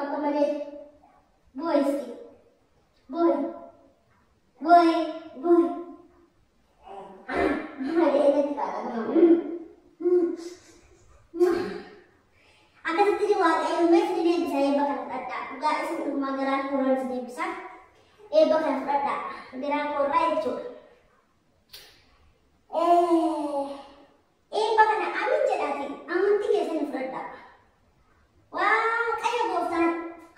Akka malee boo'isti. Boo'i. Boo'i. Boo'i. Malee natti kaadha. Akkasitti Waaqayyo mee isin eebbisa eebba kana fudhadhaa. Dhugaa isin dhugumaa garaan koorraa isin eebbisa. Eebba kana fudhadhaa. Garaan koorraa jechuudha. Eebba kana amiin jedhaati amantii keessan fudhadhaa. Waaqayyo gooftaan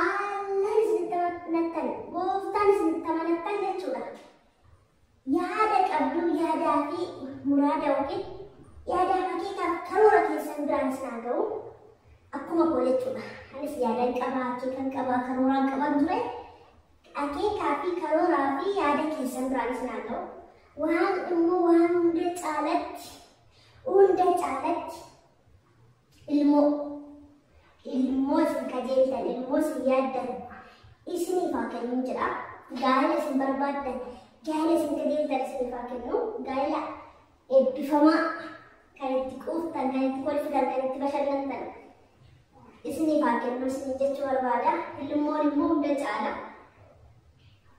Allaan isinitti amanattan gooftaan isinitti amanattan jechuudha. Yaada qabdu yaadaa fi muraada yookiin yaadaa akeekaaf karoora keessan biraan isin haa ga'u. Akkuma koo jechuudha. Anis yaadan qabaa, akeekan qabaa, karooraan qaban ture. Akeekaa fi karooraa fi yaada keessan biraan isin haa ga'u. Waan immoo waan hunda caalatti ilmoo ilmoo isin kajeeltan, ilmoo isin yaaddan isiniif haa kennu jedha. Gaa'ela isin barbaaddan, gaa'ela isin kajeeltan isiniif haa kennu. Gaa'ela eebbifamaa kan itti quuftan, kan itti kolfitan, kan itti bashannantan isiniif haa kennu isin jechuu barbaada. Ilmoon immoo hunda caala.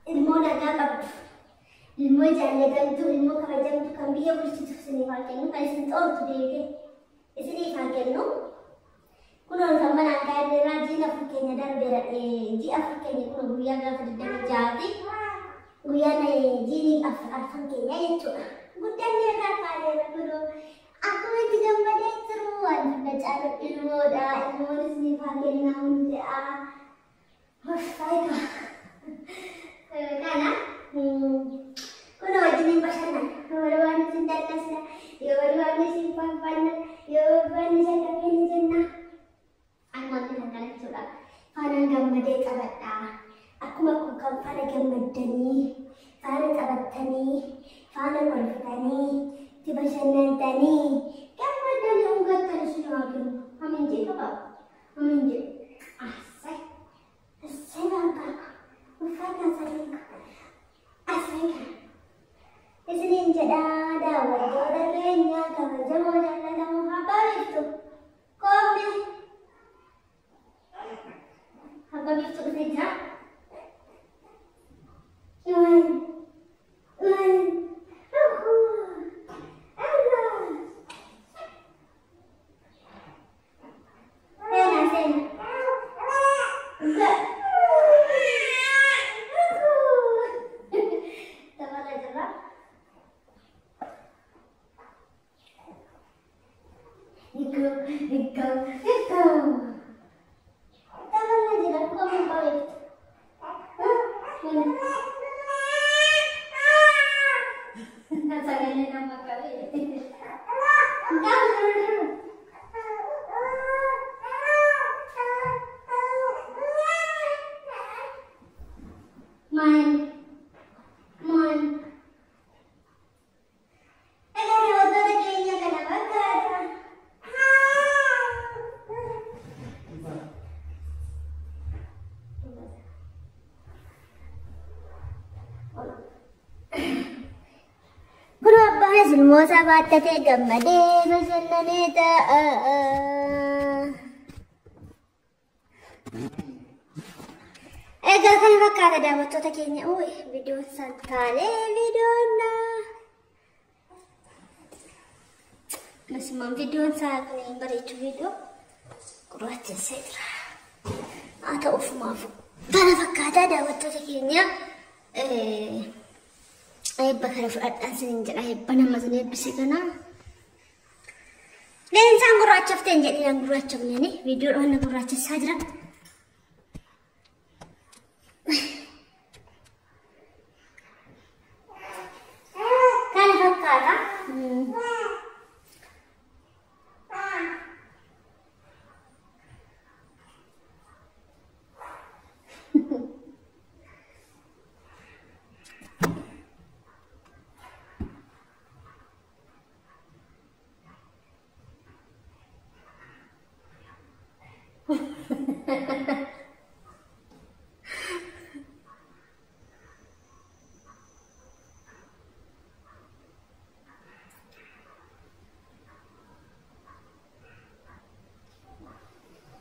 Ilmoo nagaa qabdu, ilmoo jaallatamtu, ilmoo kabajamtu kan biyya bulchitu isiniif haa kennu, kan isin xoortu deebitee isiniif haa kennu. Kunoo kan manaan gaa'elleerraa ji'a 4 keenya darbeera. Ji'a 4 keenya kun guyyaa gaafa 26ti. Guyyaan jiini arfan keenya jechuudha. Guddanne irraa kaaneera kunoo. Akkuma itti gammadee jiru waan hunda caalu ilmoodha. Ilmoon isiniif haa kennamu jedha. Faayidaa. Kana kunoo wajjiniin bashannana. Yoo barbaanne isin dallasna, yoo barbaanne isin faanfanna, yoo barbaanne shallafee ni jenna. Akkuma argitan kana jechuudha. Faanaan gammadee taphadha. Akkuma kun kan faana gammaddanii, faana taphattanii, faana kolfitanii, itti bashannantanii, gammaddanii hungattan isin haa kennu. Amiin jedhe qaba. Amiin jedhe. Assay. Assay baabaa. Uffata sadii. Assay kana. Isiniin jedhaa daawwattoota keenya kabajamoo jaallatamoo abbaa biiftuu. Koomne. Abbaa biiftuu dhufee jira. Seenaa seenaa. Tapharra jirra. Ikko, ikko, ikko. Tapharra jira. Koomne abbaa biiftuu. Sagalee nama qabee. Maal? Maal? Egaa daawwattoota keenya kana fakkaata. Kun abbaan ilmoo isaa baattatee gammadee bashannanee taa'a. Egaa kana fakkaata daawwattoota keenya. Uy, viidiyoon isaan taanee viidiyoon Masumaan viidiyoon isaa kun hin bareechu viidiyoo gurraachessee jira. Haa ta'u ofumaafuu. Kana fakkaataa daawwattoota keenya. Eebba kana fudhadhaan isiniin jedha. Eebba nama isin eebbise kana. Leensaan gurraachofte hin jedhin an gurraachofneeni. Viidiyoodhaan na gurraachessaa jira. Kana fakkaata.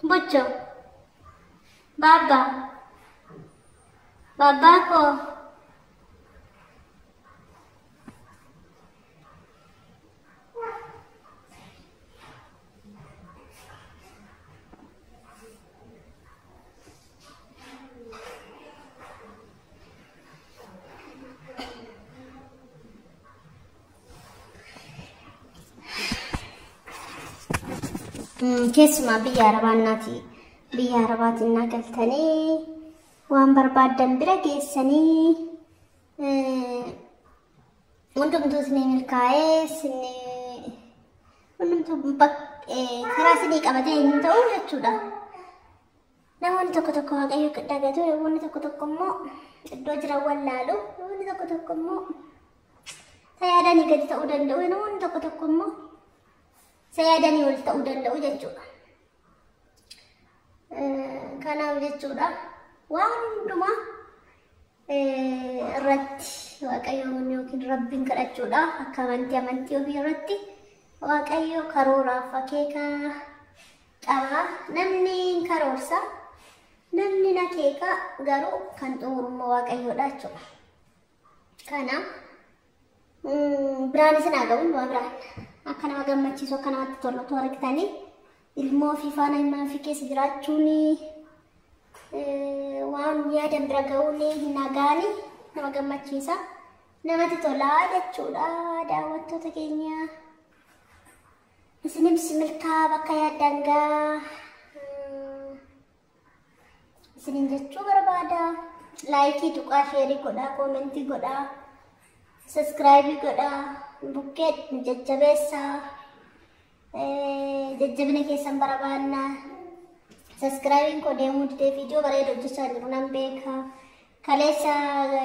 Bocho. Baabaa. Baabaa koo. Keessumaa biyya Arabaannaati. Biyya Arabaatiin naa galtanii waan barbaaddan bira geessanii hundumtuu isinii milkaa'ee isinii hundumtuu karaa isinii qabatee hin ta'u jechuudha. Namoonni tokko tokko Waaqayyo dagatu, namoonni tokko tokko immoo iddoo jiran wallaalu, namoonni tokko tokko immoo yaadanii gadi ta'uu danda'u, namoonni tokko tokko immoo yaadanii ol ta'uu danda'u jechuudha. Kanaaf jechuudha waan hundumaa irratti Waaqayyoon yookiin Rabbiin kadhachuudha. Akka amantii ofii irratti Waaqayyo karooraaf akeeka qaba. Namni hin karoorsa, namni hin akeeka, garuu kan xumuru immoo Waaqayyoodha jechuudha. Kanaaf biraan isin haa ga'u, waa biraan akka nama gammachiisu, akka namatti tolutu argitanii ilmoo ofii faana ilmaan ofii keessa jiraachuun waan yaadan bira ga'uun hin nagaani nama gammachiisa. Namatti tolaa jechuudha daawwattoota keenya. Isinis milkaa bakka yaaddan gaa isinin jechuu barbaada. Laayikii tuqaa, sheerii godhaa, koomentii godhaa, sabiskiraayibii godhaa, bukkee jajjabeessaa. Jajjabina keessan barbaanna. Sabiskiraayibiin koo deemuu didee viidiyoo bareeda hojjechaa jiru nan beeka. Kaleessa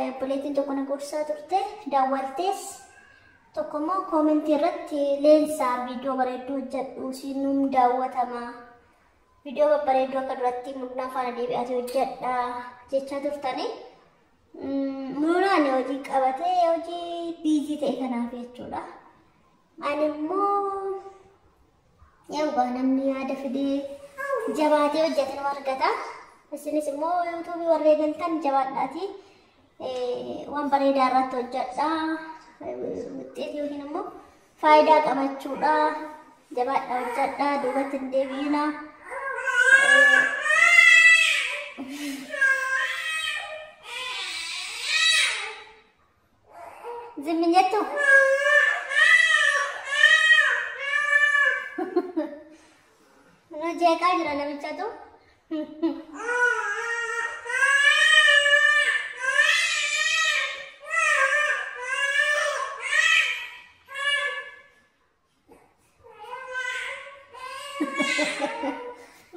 obboleettiin tokko na gorsaa turte, daawwattees tokko immoo koomentii irratti leensaa viidiyoo bareedduu hojjedhu sinuun daawwatama. Viidiyoo babbareedduu akka duratti murnaa faana deebi'aatee hojjedha jechaa turtanii. Murnaan hojii qabatee hojii biizii ta'e kanaaf jechuudha. Ani immoo yawwa namni yaada fidee jabaatee hojjete nama argata. Isinis immoo yuutuubii warra eegaltan jabaadhaati. Waan bareedaa irratti hojjedha. Wuxxeet yookiin immoo faayidaa qabachuudha. Jabaadhaa hojjedha. Duubatti hin deebi'ina. Zimmin jettu? Nu jeeqaa jira namichatu.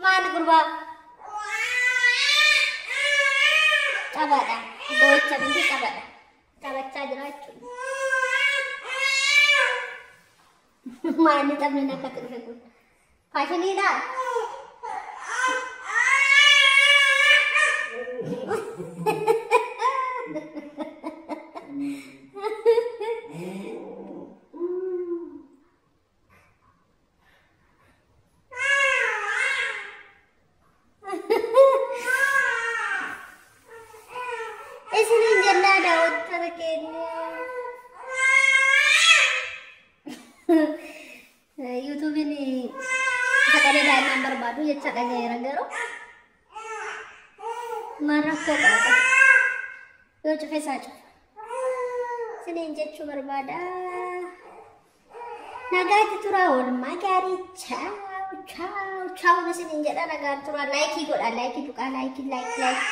Maal gurbaa? Taphaadha. Boo'icha miti taphaadha. Taphachaa jira jechuudha. Maal inni taphni akkatti dhufe kun? Faashiniidha. Isiniin jennaa daawwattoota keenya. Yuutuubiin sagalee daa'imman barbaadu jecha dhagayeera garuu maal rakkoo qaba? Yoo cufe isaa cufa. Isiniin jechuu barbaada. Nagaatti turaa, oolmaa gaarii. Chaaw chaaw chaaw isiniin jedha, nagaan turaa. Laayikii godha, laayikii tuqaa, laayikii laayik laayik.